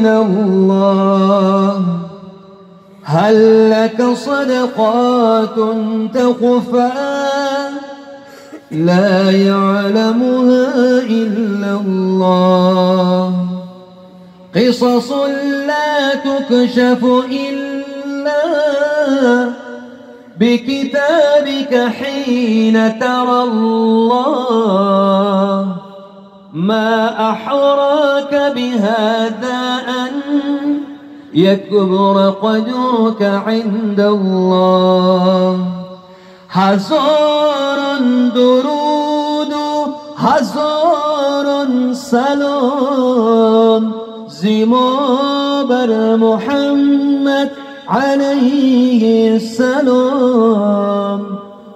الله. هل لك صدقات تخفى لا يعلمها إلا الله؟ قصص لا تكشف إلا بكتابك حين ترى الله. ما أحراك بهذا أن يكبر قدرك عند الله. هزار درود هزار سلام زما بر محمد عليه السلام،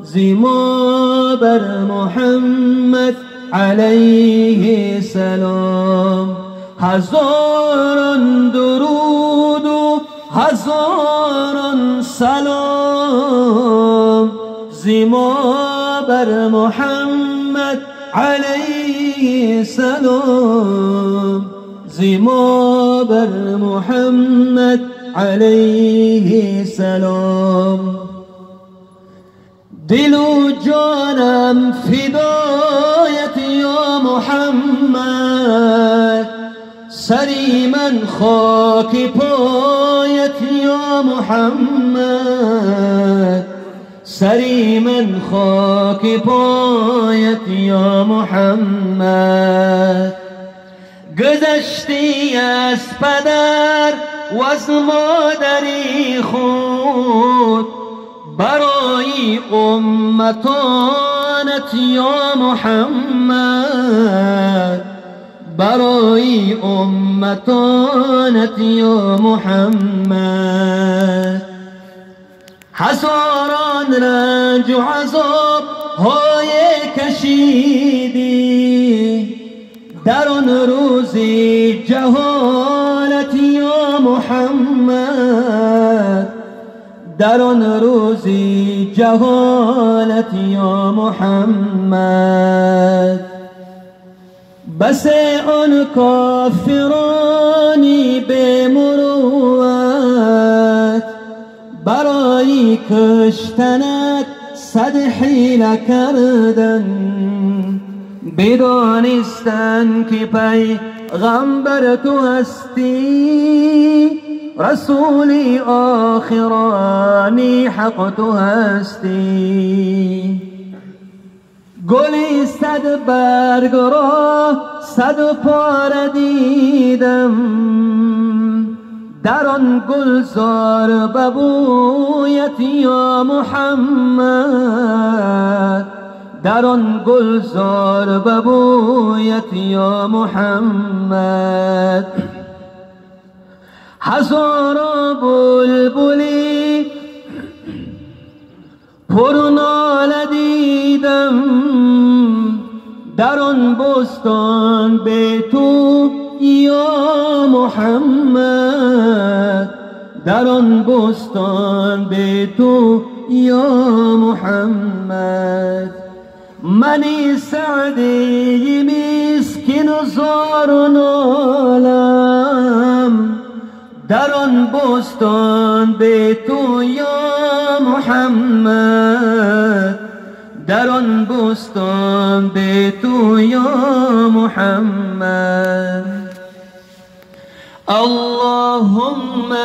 زما بر محمد عليه السلام. هزار درود هزار سلام زما بر محمد عليه السلام، زما بر محمد عليه السلام. دل و جانم فدایت یا محمد، سری من خاک پایت یا محمد، سری من خاک پایت یا محمد. گذشتی از پدر و از مادری خود برای امتانت یا محمد، برای امتانت یا محمد. هزاران رنج و عذاب های کشیدی در آن روزی جهالت یا محمد، در آن روزی جهالت یا محمد. بس آن کافرانی به مروت برای کشتنت صد حیله کردن، بدانستن که پیغمبر تو هستی، رسولی آخرانی حق تو هستی. گلی صد برگ را صد پاره دیدم، در آن گلزار ببویت یا محمد، در آن گلزار ببویت یا محمد. هزارا بلبلی پر ناله دیدم، در آن بستان به تو یا محمد، در آن بستان به تو یا محمد. منی سعدی مسکین زار و نالم، در آن بستان به تو یا محمد، در آن بستان به تو یا محمد. اللهم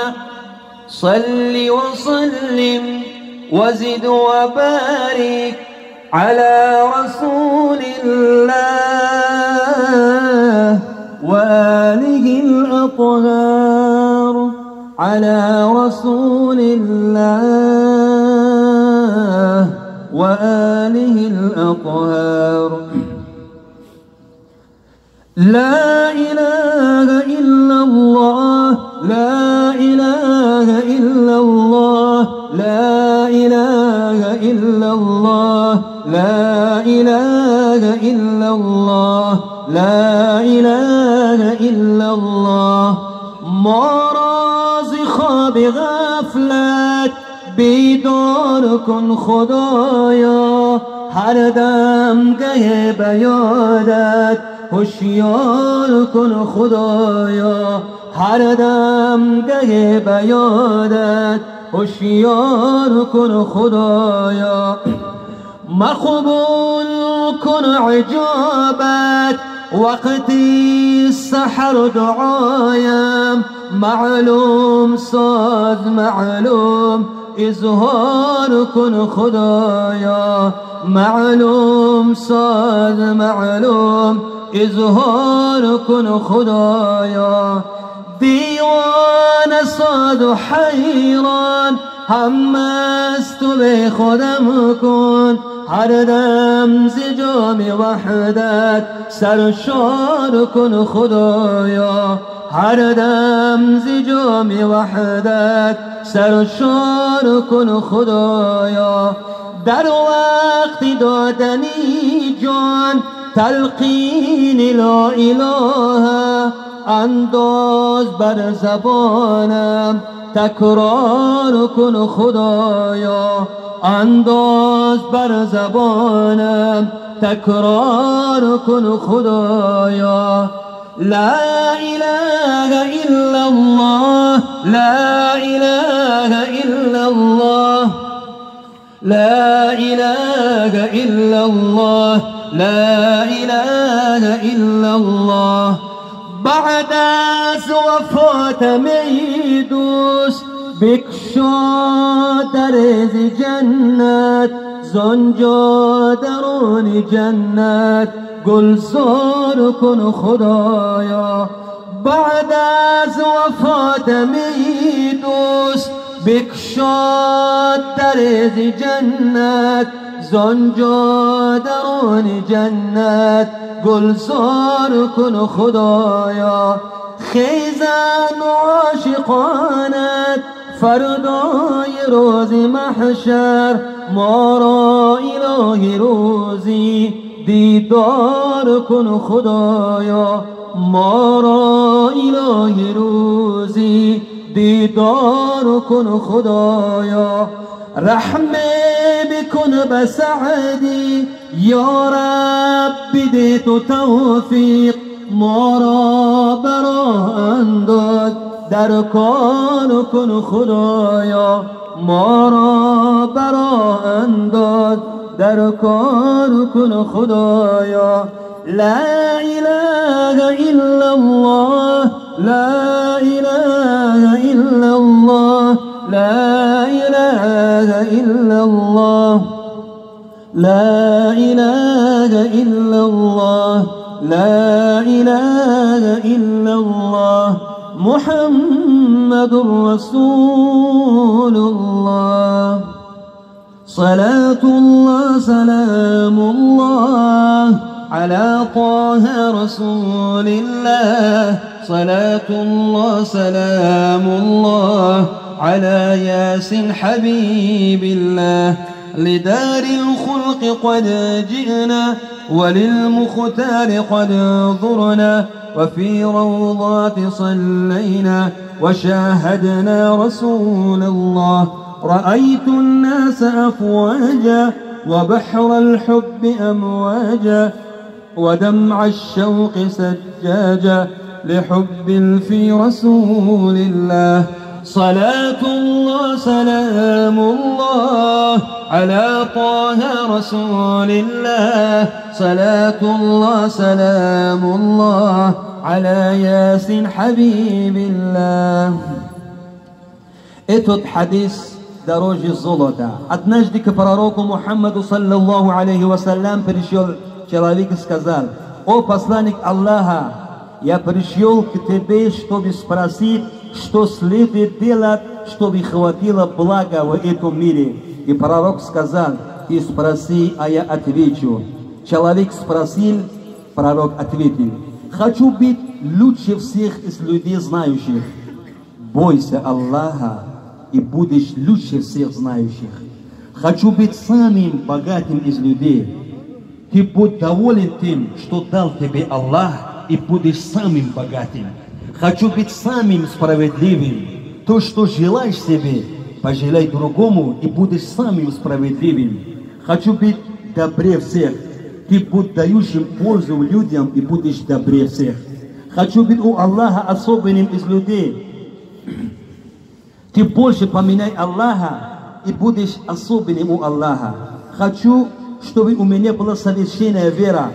صل وسلم وزد وبارك على رسول الله وآله الأطهار، على رسول الله وآله الأطهار. لا إله إلا الله، لا إله إلا الله، لا إله إلا الله، لا إله إلا الله، لا إله إلا الله. ما راز خواب غفلت بیدار کن خدایا، هر دم گه بیادت، هوشیار کن خدایا، هر دم گه بیادت هوشیار کن خدایا. مقبول کن عجابت وقتی سحر دعایم، معلوم ساز معلوم اظهار کن خدایا، معلوم ساز معلوم اظهار کن خدایا. دیوان ساد و حیران هم از تو به خودم کن، هر دم ز جام وحدت سرشار کن خدایا، هر دم ز جام وحدت سرشار کن خدایا. در وقت دادنی جان تلقین لا اله انداز بر زبانم تکرار کن خدایا، انداز بر زبانم تکرار کن خدایا. لا اله الا الله، لا اله الا الله، لا اله الا الله، لا اله الا الله. بعد از وفات می دوست بکشا در جنت، زنجا درون جنت گلزار کن خدایا. بعد از وفات می دوست بکشا در جنت، زنجا درون جنت گلزار کن خدایا. خیزن عاشقانت فردای روز محشر، ما را الهی روزی دیدار کن خدایا، ما را الهی روزی دیدار کن خدایا. رحم بکن به سعدی یا رب بده تو توفیق، ما را براه انداز در کار کن خدایا، ما را براه انداز در کار کن خدایا. لا اله الا الله، لا اله الا الله، لا اله الا الله، لا اله الا الله، لا اله الا الله، محمد رسول الله. صلاة الله سلام الله على طه رسول الله، صلاة الله سلام الله على ياسين حبيب الله. لدار الخلق قد جئنا وللمختار قد ضرنا، وفي روضات صلينا وشاهدنا رسول الله. رأيت الناس أفواجا وبحر الحب أمواجا ودمع الشوق سجاجا لحب في رسول الله. صلاة الله سلام الله على طه رسول الله، صلاة الله سلام الله على ياسين حبيب الله. Этот хадис дороже золота. Однажды к пророку Мухаммаду, саллаллаху алейхи вассалям, пришел человек и сказал: «О посланник Аллаха, я пришел к тебе, чтобы спросить, что следует делать, чтобы хватило блага в этом мире». И пророк сказал: «Ты спроси, а я отвечу». Человек спросил, пророк ответил: «Хочу быть лучше всех из людей знающих». Бойся Аллаха и будешь лучше всех знающих. Хочу быть самым богатым из людей. Ты будь доволен тем, что дал тебе Аллах, и будешь самым богатым. Хочу быть самым справедливым. То, что желаешь себе, пожелай другому, и будешь самым справедливым. Хочу быть добрее всех. Ты будь дающим пользу людям и будешь добрее всех. Хочу быть у Аллаха особенным из людей. Ты больше поминай Аллаха и будешь особенным у Аллаха. Хочу, чтобы у меня была совершенная вера.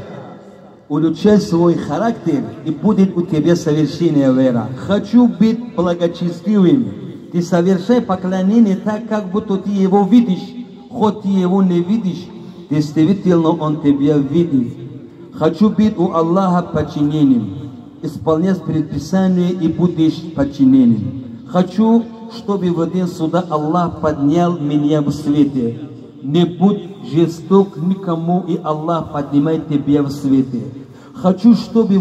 Улучшай свой характер, и будет у тебя совершенная вера. Хочу быть благочестивым. Ты совершай поклонение так, как будто ты его видишь. Хоть ты его не видишь, действительно он тебя видит. Хочу быть у Аллаха подчиненным. Исполнять предписание и будешь подчиненным. Хочу, чтобы в день суда Аллах поднял меня в свете. Не будь жесток никому, и Аллах поднимает тебя в свете. Хочу, чтобы